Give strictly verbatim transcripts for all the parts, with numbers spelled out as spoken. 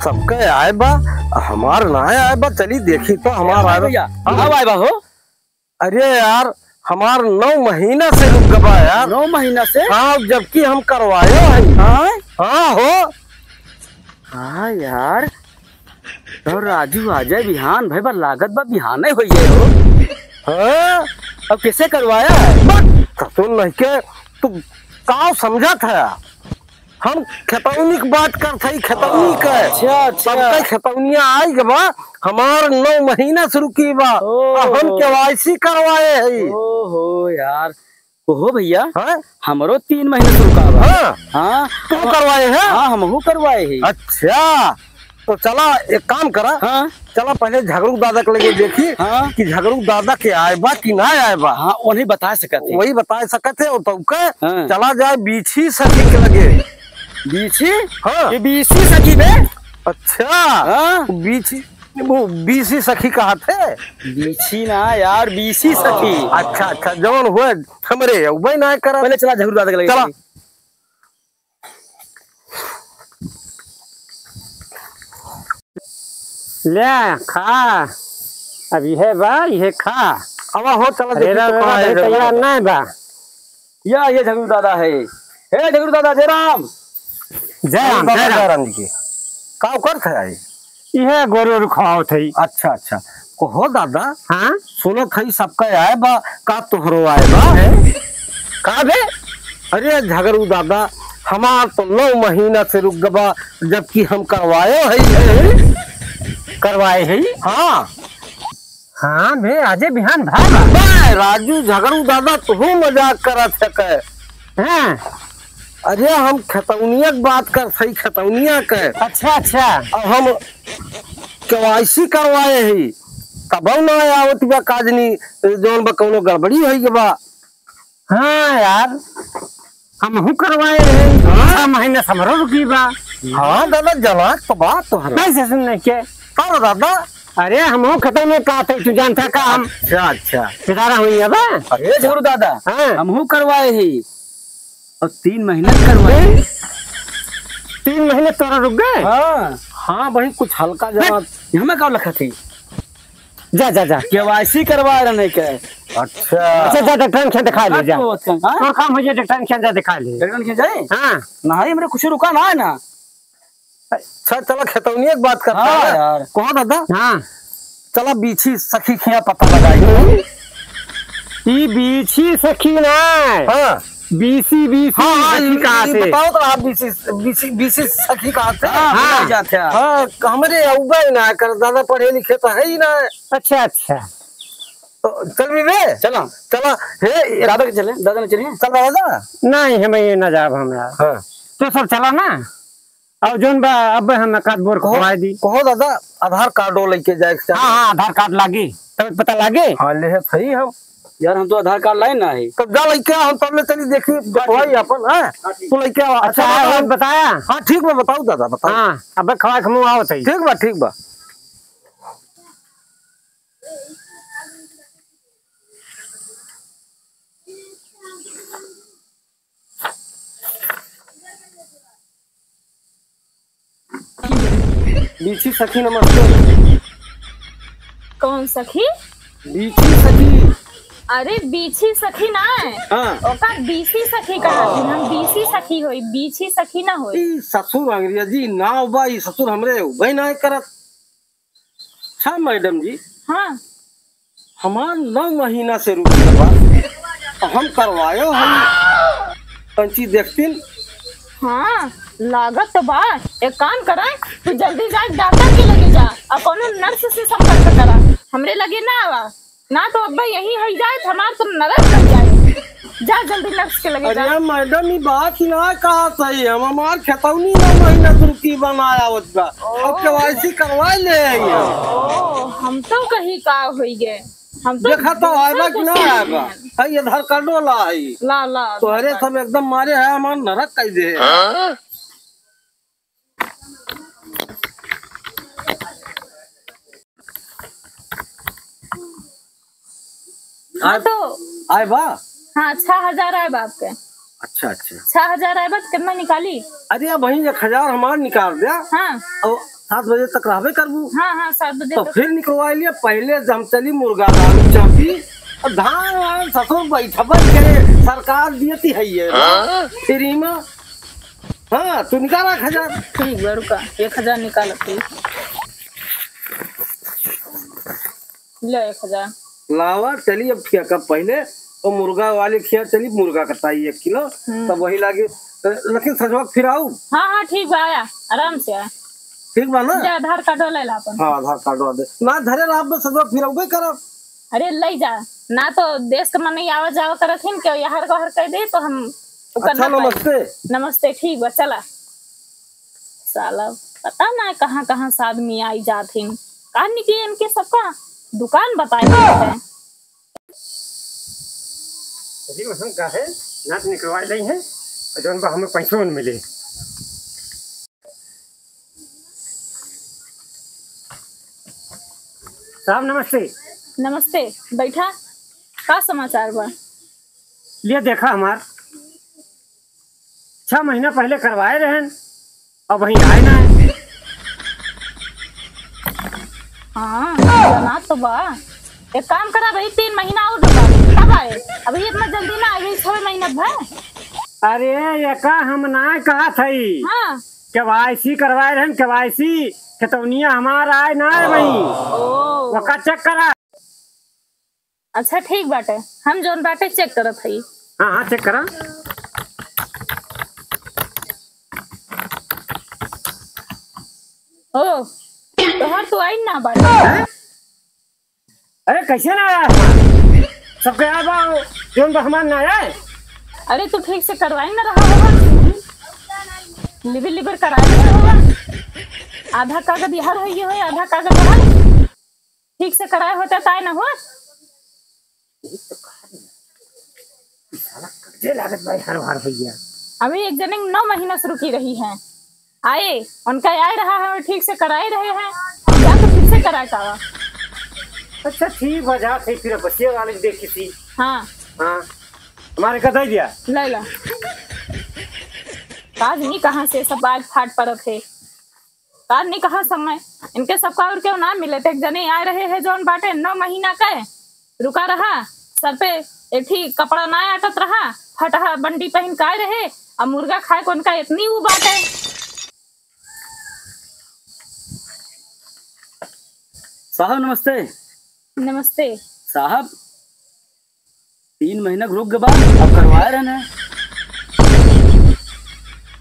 सबके आए बा, हमार ना आए बा। चली देखी तो हमार आए बा। भैया, हाँ। कब आए बा हो? अरे यार, हमार नौ महीना से रुक गबा यार। नौ महीना से? हाँ, जबकि हम करवायो है। हाँ? हाँ हो। हाँ यार, तो राजू आ जाए बिहान, भाई बा लागत बा बिहाने हो जाए हो। हाँ? अब कैसे करवाया है? बस, तो नहीं के, तू का समझत है? हम खेतौनी के बात करत हई, खेतौनी के। अच्छा, अच्छा। सबके खेतौनिया आई के बा, हमार नौ महीना से रुकी बा। ओ। आ हम केवाईसी करवाए हई। ओहो यार, ओहो भैया, हाँ? हमरो तीन महीना से रुका बा। हाँ? हाँ। तू करवाए है? हाँ, हमहू करवाए हई। अच्छा, तो चला एक काम करा। हाँ। चला पहले झगड़ू दादा के लगे देखी हाँ। कि झगड़ू दादा के आए बा कि ना आए बा। हाँ, वही बता सकत है। वही बता सकत है, और तौके हाँ। चला जाए बीछी सखी के लगे। बीछी? हाँ। ये बीसी सखी बे? अच्छा। हाँ। बीछी, वो बीसी सखी कहा थे? बीछी ना यार, बीसी सखी। अच्छा, अच्छा, जौन हुए हमरे, उबे ना करा। पहले चला झगड़ू दादा के लगे चला। देखी। ले, खा। अब इहे बा, इहे खा। अब हो, चला अरे देखी रा, तो रा, कहाँ रा, है अभी झगड़ू तैयार दादा। नहीं बा। या, ये झगड़ू दादा है। हे झगड़ू दादा, जय राम। जय राम, दादा, जय राम। जय राम जी की। का करत है आई? इहे गोरू ओरू खवावत है। अच्छा, अच्छा। कहो दादा, हाँ? सुनत है सबका आए बा, का तोहरो आए बा? हैं? का बे? अरे झगड़ू दादा, हमार तो नौ महीना से रुक गबा, जबकि हम करवायो है। करवाए है? हाँ। हाँ बे, आजे बिहान भा बा। बे, राजू झगड़ू दादा, तू मजाक करत है के? हाँ। अरे हम खेतौनिया के बात करत हई, खेतौनिया के। अच्छा, अच्छा। अब हम केवाईसी करवाए ही, तबौ ना आवत बा काजनी, जौन बा कौनो गड़बड़ी होई के बा। हाँ यार, हमहू करवाए रहे, हाँ? छह महीना से हमरो रुकी बा। हाँ दादा, जनाक तो बात तोहरा। कैसे सुन नहीं के? का रे दादा? अरे हमहू खेतौनी का थे, तू जानता का हम अच्छा, अच्छा। बेचारा हुई है बा। अरे झगड़ू दादा, हाँ। हमहू करवाए ही। और तीन महीना करवाए। तीन महीने तोरा रुक गए? हाँ। हाँ भाई, कुछ हल्का जरा। हट, हमें का लखा थी? जा, जा, जा। केवाईसी करवा रहे नहीं के। अच्छा। अच्छा, जा, डॉक्टर के दिखा ले, जा। हाँ? तोर काम हो जाए, डॉक्टर के जा दिखा ले। डॉक्टर के जाए? हाँ। नहीं, हमरे कुछ रुका ना है ना। अच्छा, चला खेतौनिया के बात करता हाँ है। यार। कहो दादा। हाँ। चला बीछी सखी खिया पता लगाई। ई बीछी सखी ना है। हाँ। बीसी, बीसी हाँ, हाँ, सखी ई, कहा ई थे। बताओ तो आप बीसी, बीसी, बीसी सखी कहा थे। हाँ, हाँ। भुला जाते हैं। हाँ, हमरे उबे ना कर, दादा पढ़े लिखे तो है ही ना। अच्छा, अच्छा। तो चल भी बे। चला। चला। हे, दादा के चले, दादा ने चले। चल दादा। नहीं, हमें ये ना जाब हम यार। हाँ। तो सब चला ना। और जोन बा, अब हम एकाध बोर कहो, खवाए दी। कहो दादा, आधार कार्डो लेके जाए के चाही। हाँ, हाँ, आधार कार्ड लागी, तब पता लागे। हाँ, ले है सही हम। यार, हम तो आधार कार्ड लाए ना है। तब जा लेके आ, हम तब ले चली देखी, हाँ, देखवाई ठीक। अपन, हाँ? हाँ, ठीक। तू लेके आ। अच्छा, अच्छा, हाँ, बताओ। बताया? हाँ, ठीक बा, बताओ दादा, बताओ। हाँ, अब खवाए के मुँह आवत है। ठीक बा, ठीक बा। बीछी सखी नमस्ते। कौन सखी? बीछी सखी। अरे बीछी सखी ना है। हाँ। ओका बीसी सखी कहा थी, हम बीसी सखी होई, बीछी सखी ना होई। ई ससुर अंग्रेजी नाव बा, ई ससुर हमरे उबे ना करत। अच्छा मैडम जी। हाँ। हमार नौ महीना से रुक गया बा, तो हम करवायो हम पंची देखतीन। हाँ, लागत तो बा। एक काम करा, तू जल्दी जाए डॉक्टर के लगे जा और कोनो नर्स से संपर्क करा, हमरे लगे ना आवा, ना तो अब यही हो जाए, हमार तो नरक हो जाए। जा जल्दी नर्स के लगे जा। अरे मैडम, ई बात ही ना कहा सही, हम हमार खेतौनी नौ महीना से रुकी बनाए आवत बा। ओ। अब केवाईसी करवाए ले आई हम। ओ, हम तो कही का होई गए, हम तो देखा तो आएगा कि ना आएगा? है ये आधार कार्डो ला आई। ला, ला, तोहरे आधार कार्ड। सब एकदम मारे है, हमार नरक कह दे। हाँ? हाँ, आए, तो आए बा? हाँ, छह हजार आए बा आपके। अच्छा, अच्छा। छह हजार आए बा, कितना निकाली? अरे, अब वहीं एक हजार हमार निकाल द्या। हाँ। और सात बजे तक रहबे करबू। हाँ, हाँ, सात बजे तो तक। फिर निकलवा लिया, पहले हम चली मुर्गा दारू चापी, और धान वान ससुर बैठबे करे, सरकार दियती है ये। हाँ? फ्री में। हाँ, तू निकाल एक हजार। ठीक बा, रुका, एक हजार निकाल, ठीक। ले एक हजार। लावा, चली अब ठेका पहले, और मुर्गा वाले खिया चली, मुर्गा कटाई एक किलो, हम्म। तब वही लागे। लेकिन सजवा फिराऊ। हाँ, हाँ, ठीक बा, आया, आराम से आया। ठीक बा ना? ले आधार कार्ड वाला ला अपन। हाँ, आधार कार्ड वाला दे। ना धरे रहा, बस सजवा फिराऊ, वही करब। अरे, ले जा, ना तो देश के मनई आवा जावा करत हिन, केहू यहाँ हर को हर कह दे, तो हम ओकर अच्छा, ना पाई। नमस्ते। नमस्ते, ठीक बा, चला। साला, पता ना कहाँ कहाँ से आदमी आई जात हिन। का निकली इनके सबका दुकान बताए देत है। अभी हम का है, ना तो निकलवा ले हैं, और जौन बा हमें पैसों न मिले। साहब नमस्ते। नमस्ते, बैठा। का समाचार बा? लिए देखा हमार, छह महीना पहले करवाए रहन, अब वहीं आए ना है। हाँ, जना तो बा। एक काम करा भाई, तीन महीना और रुका, तब आए। अभी इतना जल्दी ना आए, छह महीना भर। अरे, ये का हम ना कहा थई। हाँ। केवाईसी करवाए रहन, केवाईसी, खेतौनिया हमार आए ना है वहीं। ओ। वका चेक करा। अच्छा, ठीक बाटे, हम जौन बाटे चेक करत हई। हाँ, हाँ, चेक करा। ओ, तोहर तो आई ना बाटे। हैं? अरे, कैसे ना आया? सबके आया बा, जौन बा हमार ना आया। अरे, तू ठीक से करवाई ना रहा होगा, लिबिर लिबिर कराई ना होगा। आधा कागज यहाँ रही हो, आधा कागज वहाँ। ठीक से कराए होते ताय न होत। ये तो कहा नहीं। ये साला कब्जे लागत भाई हर बार भैया। अभी एक जने नौ महीना से रुकी रही है। आए, उनका आए रहा है, ठीक से कराए रहे हैं। जा तो ठीक से कराए का। अच्छा ठीक बा, जा थे फिर बसिया वाले देख किसी। हाँ। हाँ। हमारे का दे दिया। ले ला। काज नहीं कहाँ से सब आज फाट पड़त है। का नहीं कहा समय, इनके सबका और केहू ना मिले, तो एक जने आए रहे हैं जौन बाटे नौ महीना के, रुका रहा, सर पे एक ठी कपड़ा ना आटत रहा, फटहा बंडी पहिन के आए रहे, अब मुर्गा खाए को उनका इतनी ऊ बाटे। साहब नमस्ते। नमस्ते। साहब, तीन महीना के रुक के बाद अब करवाए रहने।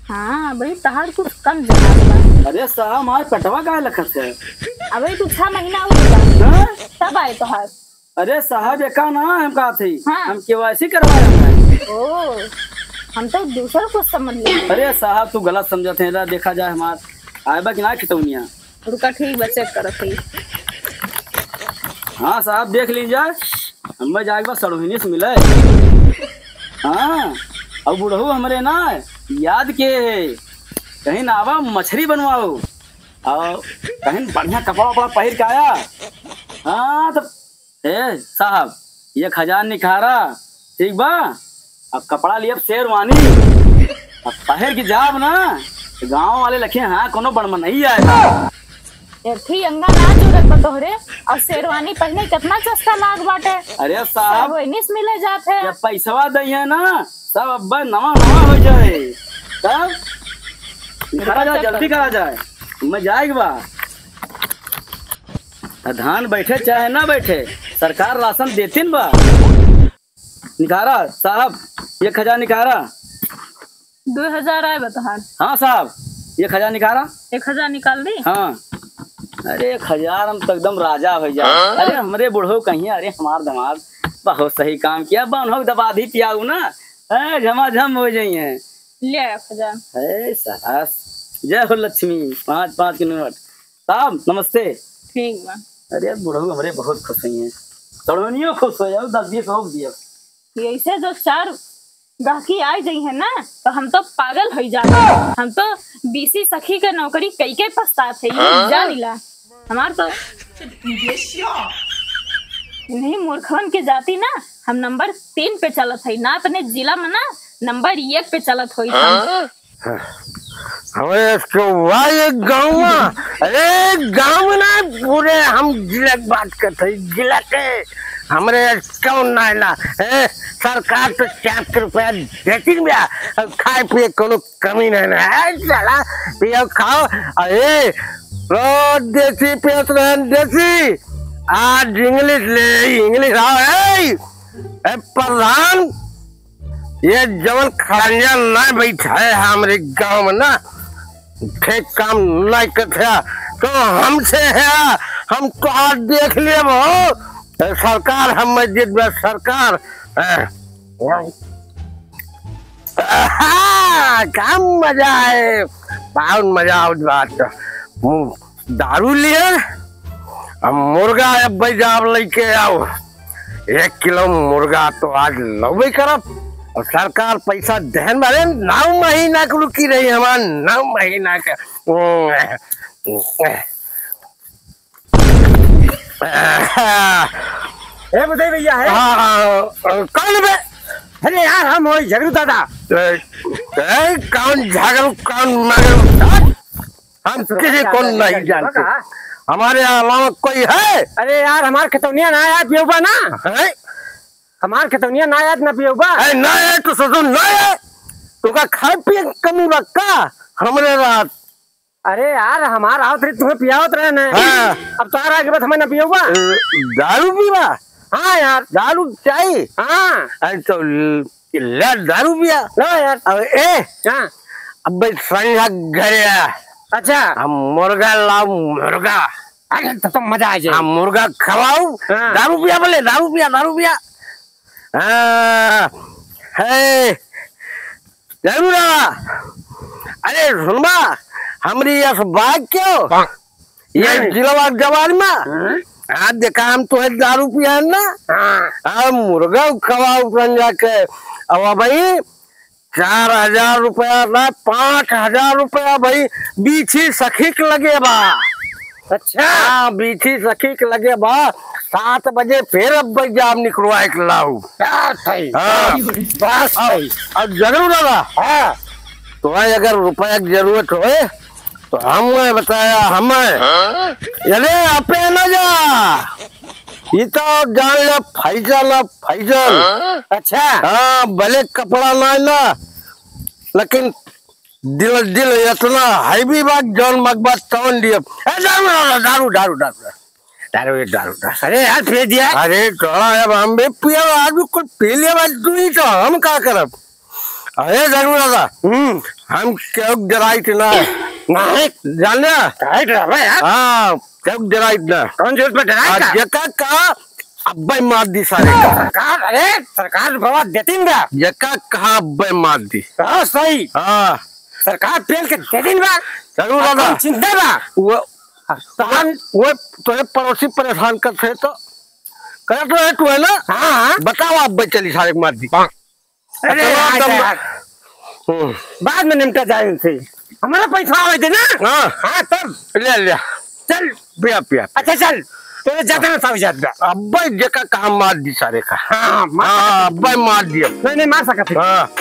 हाँ, अबही तहार कुछ कम जनात बा। अरे साहब, हमार पेटवा काहे लखत है? अबही तू छह महीना हो गया। हाँ? तब आए तोहार। अरे साहब, एका ना हम कहा थी, हाँ। हम केवाईसी करवाए रहने। ओ, हम तो दूसर कुछ समझ लिए। अरे साहब, तू गलत समझत है, ला देखा जाए हमार आए बा कि ना खेतौनिया। रुका, ठीक बा, चेक करत हई। हाँ साहब, देख लीन जाए, हमें जाए के बाद सड़ोहिनी से मिले। हाँ, और बुढ़ऊ हमरे ना याद के है, कहीं ना आवा मछरी बनवाओ, और कहीं बढ़िया कपड़ा वपड़ा पहिर के आया। हाँ, तो ए साहब, एक हजार निकारा, ठीक बा? अब कपड़ा लियब शेरवानी, अब पहिर के जाब ना, तो गाँव वाले लखे, हाँ, कोनो बड़मा नहीं आएगा। एक ही अंगा ना जूरत बा तोहरे, और शेरवानी पहिने कितना सस्ता लाग बाटे। अरे साहब, सब वही से मिले जात है। जब पैसवा दई है ना, सब अब नवा नवा हो जाए। तब करा जाए, जल्दी करा जाए, मैं जाएगा बा। आ धान बैठे चाहे ना बैठे, सरकार राशन देतिन बा। निकारा साहब, एक हजार निकारा। दो हजार आए बा तोहार। हाँ साहब, एक हजार निकारा। एक हजार निकाल दी। हाँ। अरे एक हजार हम तो एकदम राजा हो जाए। हाँ? अरे हमरे बुढ़ऊ कहिए, अरे हमार दमाद बहुत सही काम किया, बनहो दबाधी पियाऊ ना, हैं, झमाझम हो जाइए। ले एक हजार। है सास, जय हो लक्ष्मी, पाँच पाँच के नोट। साहब नमस्ते। ठीक बा। अरे बुढ़ऊ हमरे बहुत खुश हुई हैं, सड़ोनियो खुश हो जाओ, दस बीस हो दिया। ऐसे जो चार गाहकी आ जाई है ना, तो हम तो पागल हो जाते। हम तो बीसी सखी के नौकरी कई के पछतात है, ये हाँ? जान ला। हमार तो इन्हीं मूर्खन के जाति ना, हम नंबर तीन पे चलत हई, ना अपने जिला में ना, नंबर एक पे चलत होई हम। हाँ? हमरे इसके वाह ये गाँव, अरे गाँव ना, पूरे हम जिला के बात करत हई, जिला के। हमरे कौन ना ना, ए, सरकार तो चार सौ रुपया देती बिया, अब खाए पिए कोनो कमी नहीं ना है, साला, पियो खाओ, अरे रोज देसी पियत रहन देसी, आज इंग्लिश ले, इंग्लिश आओ, ए, ए प्रधान, ये जवन खड़ंजा ना बैठा है हमरे गाँव में ना, ठीक काम ना करत है, तो हमसे है, हम तो आज देख लेब हो। ए, सरकार हम मैं देत बा, सरकार। ए, आहा, का मजा है, बहुत मजा आवत बा। तो, हम्म, दारू लिए, अब मुर्गा अब भाई जाब लेके आओ। एक किलो मुर्गा तो आज लउबे करब। और सरकार पैसा देहन बारे, नौ महीना के रुकी रही हमार, नौ महीना के। ए बुधई भैया है? हाँ, कौन बे? अरे यार, हम होई झगड़ू दादा। ए, ए, कौन झगड़ू, कौन मगड़ू? हम किसी को नहीं जानते। हमारे अलावा कोई है? अरे यार, हमार खेतौनिया ना आया पियौबा ना। हैं? हमार खेतौनिया ना आया ना पियौबा। ए, ना आया तो ससुर ना आया। तोका खाए पिए के कमी बा का? हमरे रात। अरे यार, हमार आवत रही, तुम्हें पियावत रहे ना। हाँ। अब तोहार आगे बात हमें ना पियौबा। ए, दारू पीबा? हाँ यार। दारू चाहिए? हाँ। अरे तो ल-, ले दारू पिया। लो यार। अब ए, हाँ। अब भाई संझा घरे आ। अच्छा। हम मुर्गा लाओ, मुर्गा। अरे तो, तो मजा आ जाए। हम मुर्गा खवाओ, हाँ। दारू पिया बोले, दारू पिया, दारू पिया। हाँ, है, जरूर आ। अरे सुनबा, हमरी यस बात क्यों? ये नहीं। जिलवा जवान में? हाँ। आज देखा हम तो है दारू पिया ना? हाँ। अब मुर्गा खवाओ संझा के। अब भाई, चार हजार रुपया ना, पाँच हजार रुपया भाई, बीछी सखी के लगे बा। अच्छा। हाँ, बीछी सखी के लगे बा। सात बजे फिर अब भाई जाम निकलवा के लाऊ। क्या सही? हाँ। बस अब, सही। अब जरूर दादा। हाँ। तुम्हें अगर रुपया की जरूरत होए, तो हमें बताया, हमें। हाँ? अरे, आपे ना जा। ये तो जान ले, फैशन है, फैशन। हाँ? अच्छा। हाँ, भले कपड़ा ना है ना, लेकिन दिल, दिल इतना heavy बा, जौन मगबा तौन दिए। ए, दारू, दारू, दारू, दारू, दारू। दारू, ये दारू, दारू। अरे यार, फेंक दिया। अरे, थोड़ा अब हम भी पिए, आज भी कुछ पी लिया, बस तू ही तो, हम का करब? अरे जरूर दादा, हम्म। हम केहू के डराइत ना है। नहीं। जान ले? काहे डरावे यार? हाँ, केहू के डराइत ना। कौन जरूरत पे डराए आ, का? जेका कहा, अब्बे मार दी सारे का। सरकार, अरे, सरकार रुपया देती ना। जेका कहा, अब्बे मार दी। हाँ, सही। हाँ। सरकार पेल के देती ना। जरूर दादा। कौन चिंता बा? वो, तहन वो तोरे पड़ोसी परेशान करते तो, करत रहे तू है ना? हाँ, हाँ। बताओ, अब्बे चली सारे के मार दी। अरे अतवा यार, दम यार। हम्म। बाद में निपटा जाए उनसे। हमारा पैसा आवे दे ना। हाँ। हाँ, तब। ले, ले। चल। पिया, पिया। अच्छा, चल। तो ये जाता ना, साहब, जाता। अब्बे जेका कहा मार दी सारे का। हाँ, मार हाँ, सकत है। अब्बे मार दिया। नहीं, नहीं, मार सकत है। हाँ।